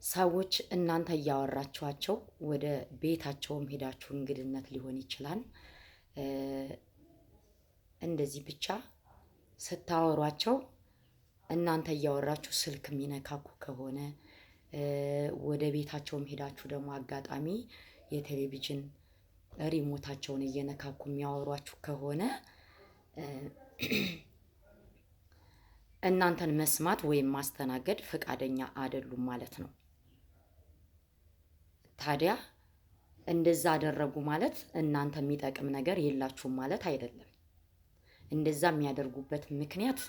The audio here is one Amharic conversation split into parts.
ሰዎች እናንተ እያወራችኋቸው ወደ ቤታቸውም ሄዳችሁ እንግድነት ሊሆን ይችላል። እንደዚህ ብቻ ስታወሯቸው እናንተ እያወራችሁ ስልክ የሚነካኩ ከሆነ፣ ወደ ቤታቸውም ሄዳችሁ ደግሞ አጋጣሚ የቴሌቪዥን ሪሞታቸውን እየነካኩ የሚያወሯችሁ ከሆነ እናንተን መስማት ወይም ማስተናገድ ፈቃደኛ አይደሉም ማለት ነው። ታዲያ እንደዛ አደረጉ ማለት እናንተ የሚጠቅም ነገር የላችሁም ማለት አይደለም። እንደዛ የሚያደርጉበት ምክንያት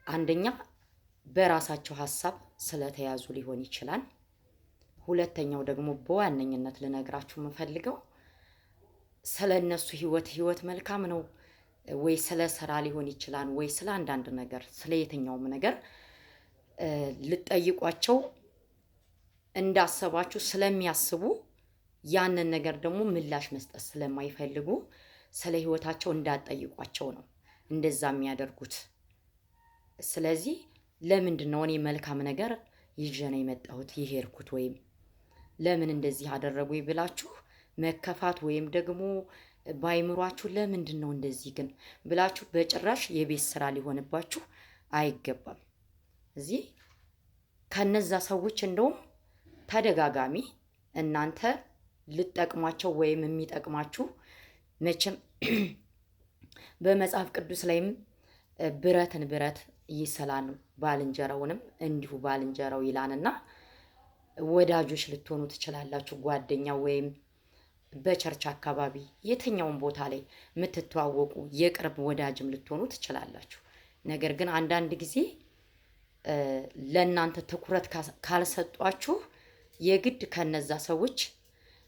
አንደኛ በራሳቸው ሀሳብ ስለተያዙ ሊሆን ይችላል። ሁለተኛው ደግሞ በዋነኝነት ልነግራችሁ የምፈልገው ስለ እነሱ ህይወት መልካም ነው ወይ ስለ ስራ ሊሆን ይችላል ወይ ስለ አንዳንድ ነገር፣ ስለ የትኛውም ነገር ልጠይቋቸው እንዳሰባችሁ ስለሚያስቡ፣ ያንን ነገር ደግሞ ምላሽ መስጠት ስለማይፈልጉ ስለ ህይወታቸው እንዳትጠይቋቸው ነው እንደዛ የሚያደርጉት። ስለዚህ ለምንድን ነው እኔ መልካም ነገር ይዤ ነው የመጣሁት የሄድኩት ወይም ለምን እንደዚህ አደረጉ ብላችሁ መከፋት ወይም ደግሞ ባይምሯችሁ ለምንድን ነው እንደዚህ ግን ብላችሁ በጭራሽ የቤት ስራ ሊሆንባችሁ አይገባም። እዚህ ከነዛ ሰዎች እንደውም ተደጋጋሚ እናንተ ልጠቅሟቸው ወይም የሚጠቅማችሁ፣ መቼም በመጽሐፍ ቅዱስ ላይም ብረትን ብረት ይስላል ባልንጀራውንም እንዲሁ ባልንጀራው ይላልና ወዳጆች ልትሆኑ ትችላላችሁ። ጓደኛ ወይም በ church አካባቢ የትኛውን ቦታ ላይ የምትተዋወቁ የቅርብ ወዳጅም ልትሆኑ ትችላላችሁ። ነገር ግን አንዳንድ ጊዜ ለእናንተ ትኩረት ካልሰጧችሁ የግድ ከነዛ ሰዎች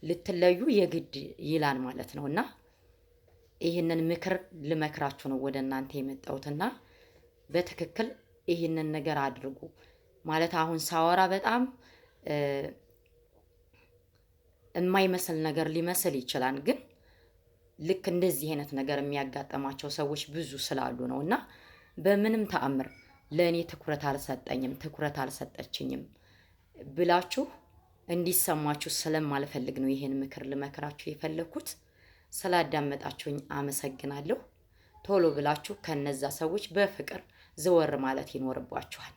ልትለዩ የግድ ይላል ማለት ነው። እና ይህንን ምክር ልመክራችሁ ነው ወደ እናንተ የመጣሁትና በትክክል ይህንን ነገር አድርጉ። ማለት አሁን ሳወራ በጣም የማይመስል ነገር ሊመስል ይችላል፣ ግን ልክ እንደዚህ አይነት ነገር የሚያጋጥማቸው ሰዎች ብዙ ስላሉ ነው። እና በምንም ተአምር ለእኔ ትኩረት አልሰጠኝም፣ ትኩረት አልሰጠችኝም ብላችሁ እንዲሰማችሁ ስለማልፈልግ ነው ይህን ምክር ልመክራችሁ የፈለግኩት። ስላዳመጣችሁኝ አመሰግናለሁ። ቶሎ ብላችሁ ከነዛ ሰዎች በፍቅር ዘወር ማለት ይኖርባችኋል።